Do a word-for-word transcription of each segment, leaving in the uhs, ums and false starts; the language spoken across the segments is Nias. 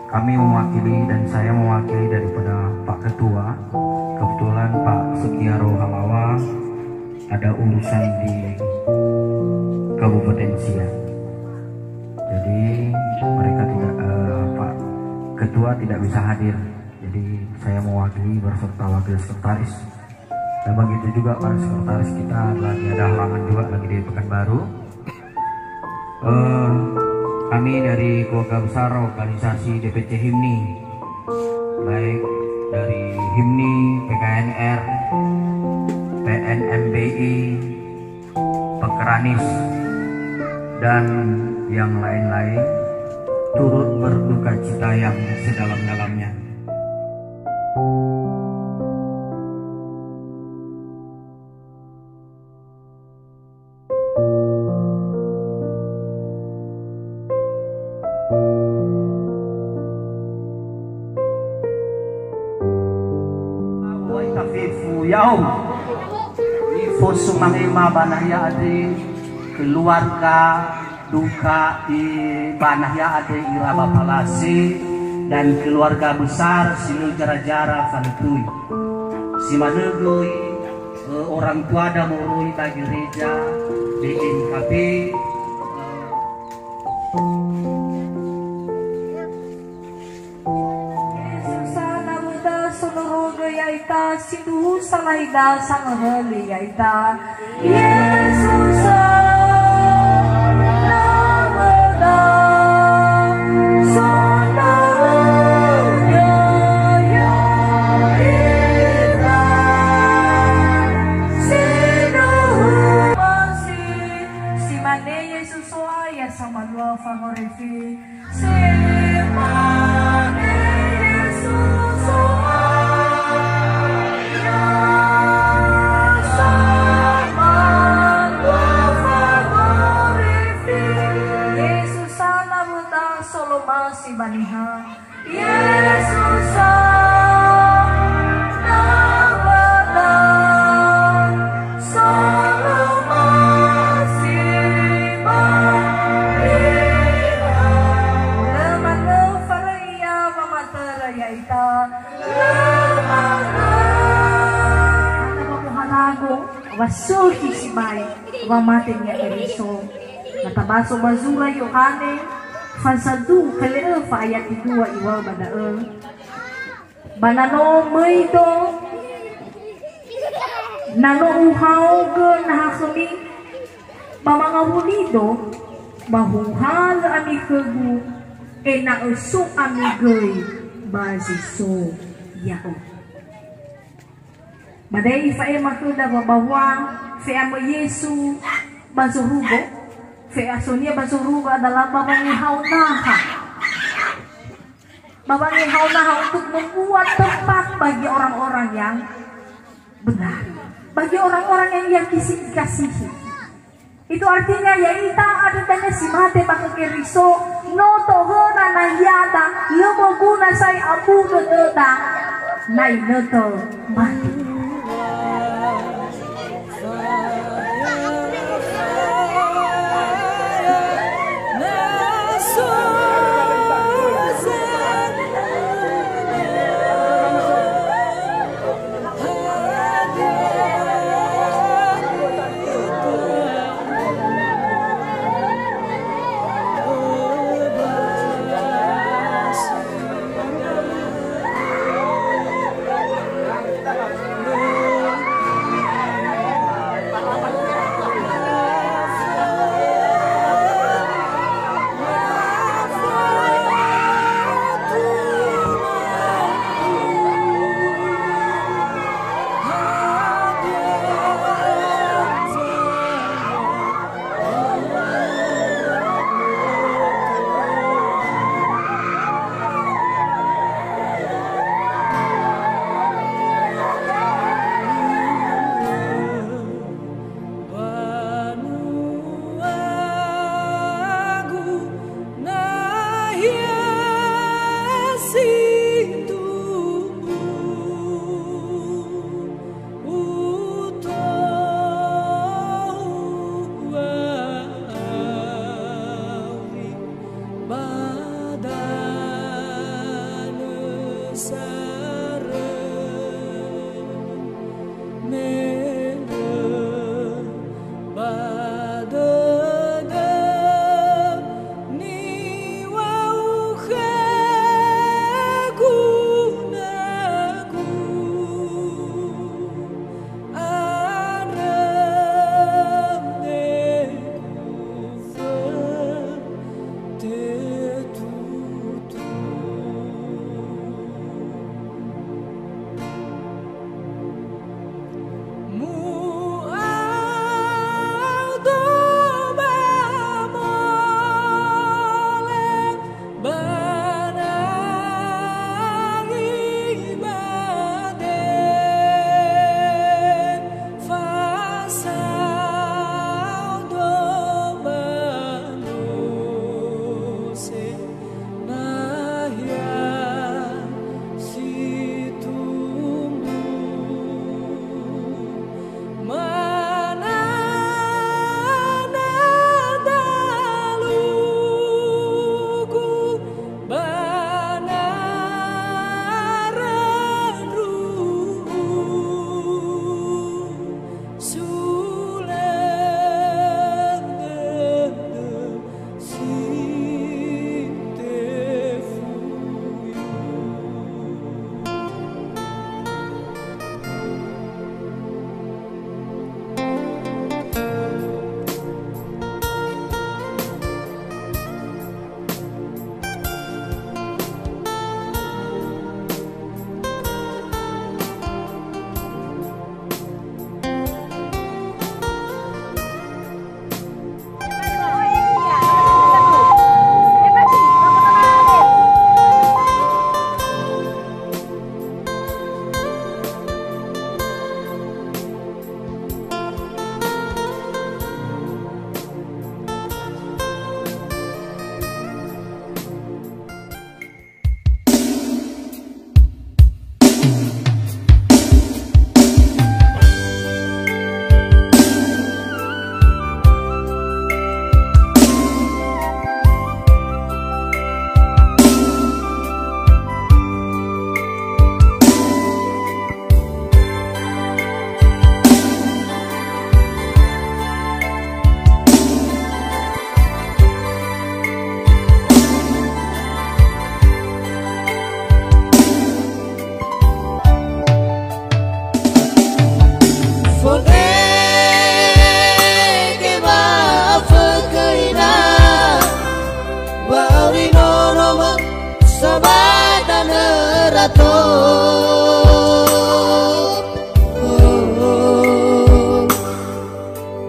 Kami mewakili dan saya mewakili daripada Pak Ketua. Kebetulan Pak Sekiaro Halawa ada urusan di Kabupaten Siak. Jadi mereka tidak, eh, Pak Ketua tidak bisa hadir. Jadi saya mewakili berserta wakil sekretaris. Dan begitu juga para sekretaris kita lagi ada halangan juga lagi di Pekanbaru. Eh, kami dari keluarga besar organisasi D P C HIMNI, baik dari HIMNI, P K N R, P N M B I, Pekeranis, dan yang lain-lain, turut berduka cita yang sedalam-dalamnya. Oi, tafefu ya'o. Ifo sumangema ba nahia andre keluarga duka i ba nahia andre ira ba Palase dan keluarga besar si lö jara-jara fanötui. Si manö göi, eh, orang tuada moroi ba gereja B N K B, eh, Yesusa, nawöda sonoro'ö ya'ita, sindruhu salaida sangöhöli ya'ita. Yesusa, nawöda sonoro'ö ya'ita, sindruhu masi. Si mane Yesu So'aya samalua fangorifi. Si mane Yesu So'aya, samalua fangorifi. Yesusa, nawöda solomasi ba niha. Yesusa, nawöda solomasi ba niha. Lö manö faröi Ia wamatörö ya'ita. Lö manö. Ana wamoharago, wa sökhi sibai, wamate-Nia Keriso. Na tabaso ba zura Yohane, fasadu, khöle'ö fa'ayati dua iŵa'ö ba da'ö. Ba na no möido, na no uhaogö naha khömi, ba mangawulido, ba huhalö ami khögu, ena'ö so ami göi ba zi so ya'o. Ba da'e ifa'ema khöda wa bahwa fe'amö Yesu ba zorugo, fe'aso-Nia ba zorugo adalah ba wangehao naha. Ba wangehao naha untuk membuat tempat bagi orang-orang yang benar, bagi orang-orang yang Ia kisi-, kasihi. Itu artinya, ya'ita andrö dania si mate ba khö Keriso, no tohöna nahiada, lö moguna sai abu dödöda, na inötö mate.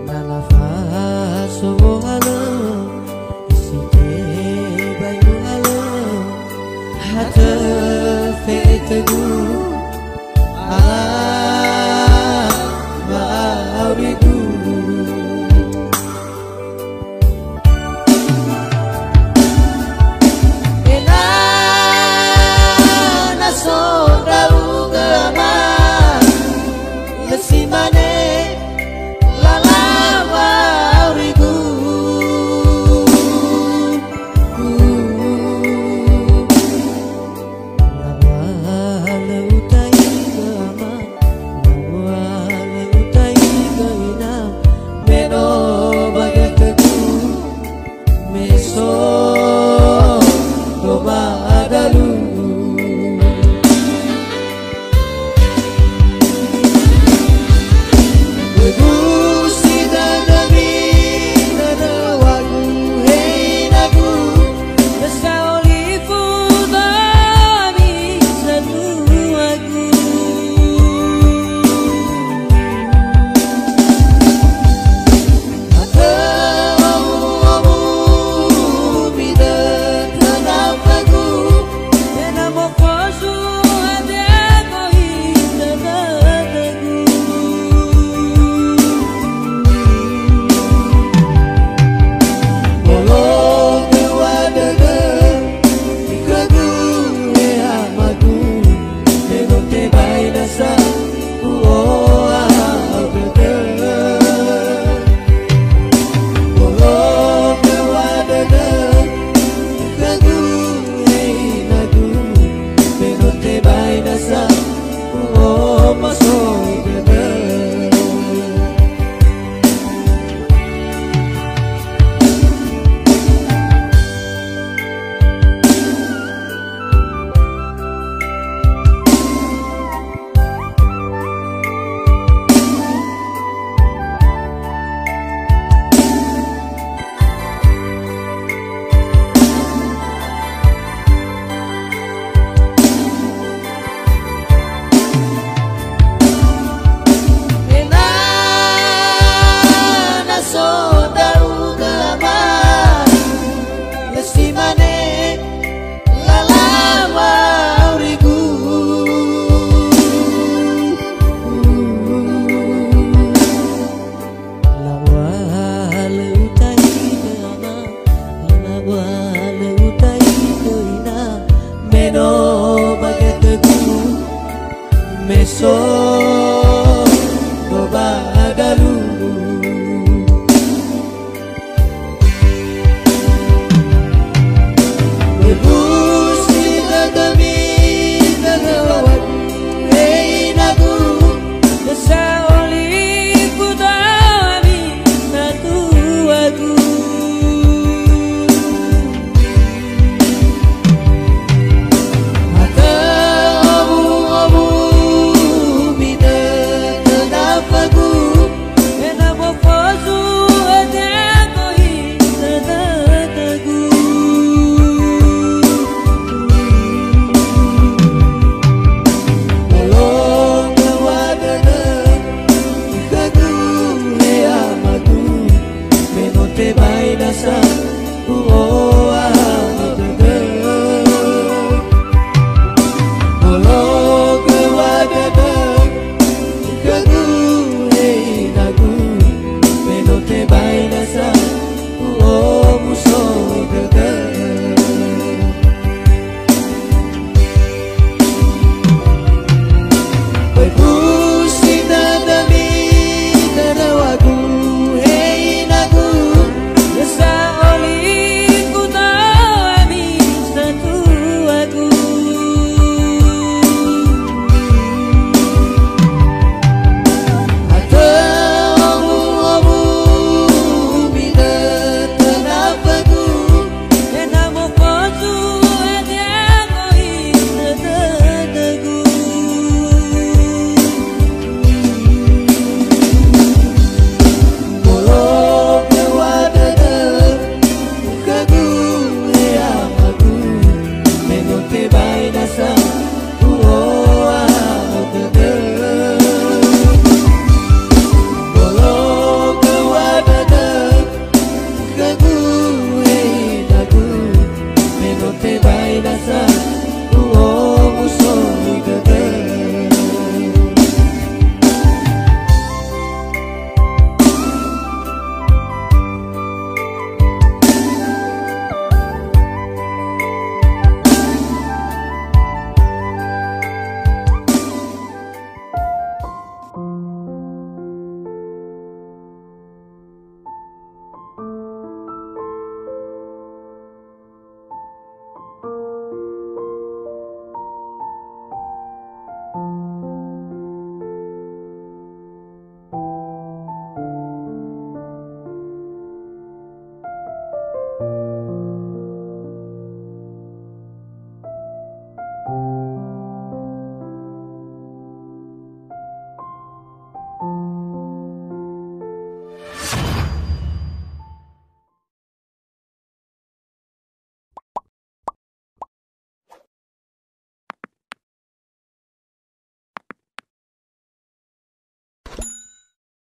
Na lafaso wohalö, isike ba imuhalö, hatö fe'etögu.